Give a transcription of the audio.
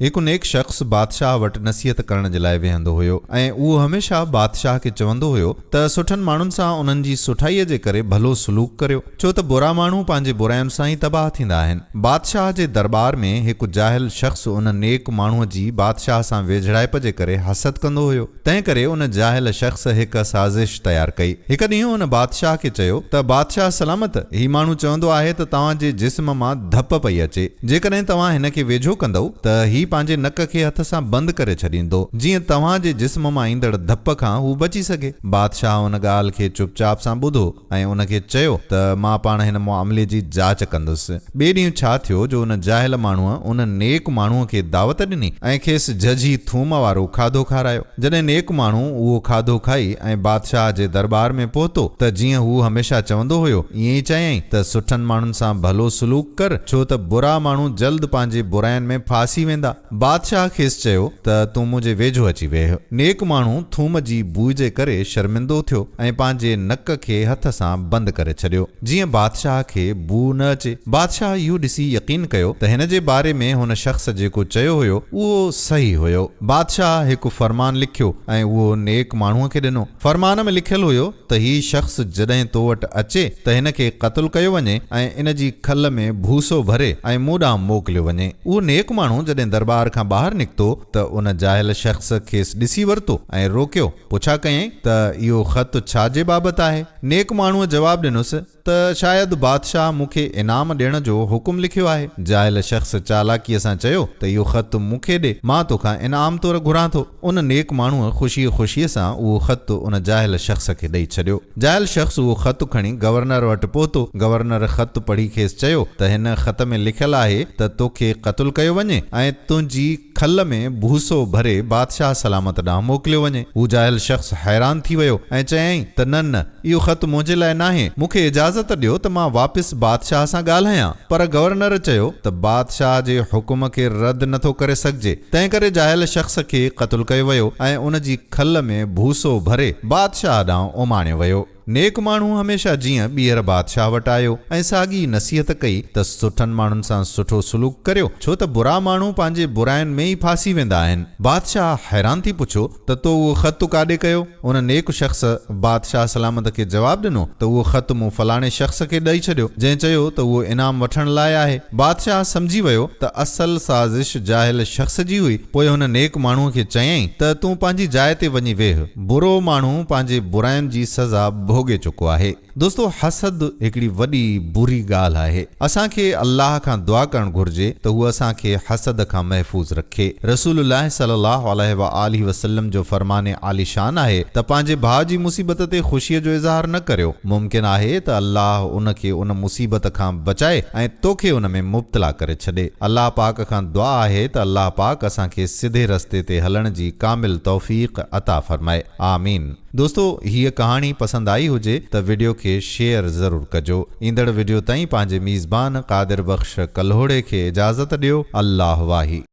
هڪ نيڪ شخص بادشاهه وٽ نصيحت ڪرڻ جي لاء ويهندو هيو ۽ اهو هميشه بادشاهه کي چوندو هيو ته سٺن ماڻهن سان انهن جي سٺائيء جي ڪري ڀلو سلوڪ ڪريو، ڇو ته برا ماڻهو پنهنجي براين سان ئي تباهه ٿيندا آهن. بادشاهه جي درٻار ۾ هڪ جاهل شخص ان نيڪ ماڻهوء جي بادشاهه سان ويجهڙائپ جي ڪري حسد ڪندو هيو. تنهن ڪري ان جاهل شخص هڪ سازش تيار ڪئي. هڪ ڏينهن ان بادشاهه کي چيو ته بادشاهه سلامت، هي ماڻهو چوندو آهي ته توهان جي جسم مان ڌپ پئي اچي. جيڪڏهن توهان هن کي ويجهو ڪندؤ ته هي پنهنجي نڪ کي هٿ سان بند ڪري ڇڏيندو، جيئن توهان جي جسم مان ايندڙ ڌپ کان هو بچي سگهي. بادشاهه ان ڳالهه کي چپ چاپ سان ٻڌو. ۽ ان کي چيو ته مان پاڻ هن معاملي جي جاچ ڪندس. ٻئي ڏينهن ڇا ٿيو جو ان جاهل ماڻهوء ان نيڪ ماڻهوء کي دعوت ڏني ۽ کيس جهجهي ٿوم وارو کاڌو کارايو. جڏهن نيڪ ماڻهو اهو کاڌو کائي ۽ بادشاهه جي درٻار ۾ پهتو ته جيئن هو هميشه چوندو هيو ائين ئي چيائين ته سٺن ماڻهن سان ڀلو سلوڪ ڪر ڇو ته برا ماڻهو جلد پنهنجي براين ۾ ڦاسي ويندا. بادشاهه کيس چيو ته تون منهنجي ويجهو اچي ويهه. نيڪ ماڻهو ٿوم جي بوء جي ڪري شرمندو ٿيو ۽ پنهنجي نڪ کي هٿ سان بند ڪري ڇڏيو، جيئن بادشاهه کي بوء نه اچي. بادشاهه اهو ڏسي يقين ڪيو ته هن جي باري ۾ هن شخص جيڪو چيو هيو، اهو صحيح هيو. بادشاهه هڪ فرمان لکيو ۽ اهو نيڪ ماڻهوء کي ڏنو. فرمان ۾ لکيل هيو ته هي شخص جڏهن تو وٽ اچي ته هن کي قتل ڪيو وڃي ۽ ان جي کل ۾ ڀوسو ڀري ۽ مون ڏانهن موڪليو وڃي. اهو نيڪ ماڻهو جڏهن درٻار کان ٻاهر نڪتو ته ان جاهل شخص کيس ڏسي ورتو ۽ روڪيو، پڇا ڪيائين ته اهو خط ڇا جي بابت آهي؟ نيڪ ماڻهوء جواب ڏنس ته شايد بادشاهه مون کي انعام ڏيڻ جو حڪم لکيو آهي. جاهل شخص چالاڪيء سان چيو ته اهو خط مون کي ڏي، مان توکان انعام طور گهران ٿو. ان نيڪ ماڻهوء خوشيء خوشيء سان اهو خط ان جاهل شخص کي ڏئي ڇڏيو. جاهل شخص اهو خط کڻي گورنر وٽ پهتو. گورنر خط پڙهي کيس چيو ته هن خط ۾ لکيل آهي ته توکي قتل ڪيو وڃي ۽ تنهنجي کل ۾ ڀوسو ڀري بادشاهه سلامت ڏانهن موڪليو وڃي. هو جاهل شخص حيران ٿي ويو ۽ چيائين ته نه نه، اهو خط منهنجي لاء ناهي، مون کي اجازت ڏيو ته مان واپس بادشاهه سان ڳالهايان. پر گورنر چيو ته بادشاهه جي حڪم کي رد نه ٿو ڪري سگهجي. تنهنڪري جاهل شخص کي قتل ڪيو ويو ۽ ان جي کل ۾ ڀوسو ڀري بادشاهه ڏانهن اماڻيو ويو. نيڪ ماڻهو هميشه جيئن ٻيهر بادشاهه وٽ آيو ۽ ساڳي نصيحت ڪئي ته سٺن ماڻهن سان سٺو سلوڪ ڪريو، ڇو ته برا ماڻهو پنهنجي براين ۾ ئي ڦاسي ويندا آهن. بادشاهه حيران ٿي پڇيو ته تو اهو خط ڪاڏي ڪيو؟ ان نيڪ شخص بادشاهه سلامت کي جواب ڏنو ته اهو خط مون فلاڻي شخص کي ڏئي ڇڏيو، جنهن چيو ته اهو انعام وٺڻ لاء آهي. بادشاهه سمجهي ويو ته اصل سازش جاهل شخص جي هئي، پوء هن نيڪ ماڻهوء کي چيائين ته تون پنهنجي جاء تي وڃي ويهه. برو ماڻهو پنهنجي براين جي سزا ڀوڳي چڪو آهي. دوستو حسد هڪڙي وڏي بري ڳالهه آهي. اسان کي الله کان دعا ڪرڻ گهرجي ته هو اسان کي حسد کان محفوظ رکي. رسول الله صلي الله عليه واٰله وسلم جو فرمان عاليشان آهي ته پنهنجي ڀاء جي مصيبت تي خوشيء جو اظهار نه ڪريو، ممڪن آهي ته الله ان کي ان مصيبت کان بچائي ۽ توکي ان ۾ مبتلا ڪري ڇڏي. الله پاڪ کان دعا آهي ته الله پاڪ اسان کي سڌي رستي تي هلڻ جي ڪامل توفيق عطا فرمائي. آمين. دوستو هيء ڪهاڻي پسند آئي هجي ته وڊيو کي شيئر ضرور ڪجو. ايندڙ وڊيو تائين پنهنجي ميزبان قادر بخش ڪلهوڙي کي اجازت ڏيو. الله واهي.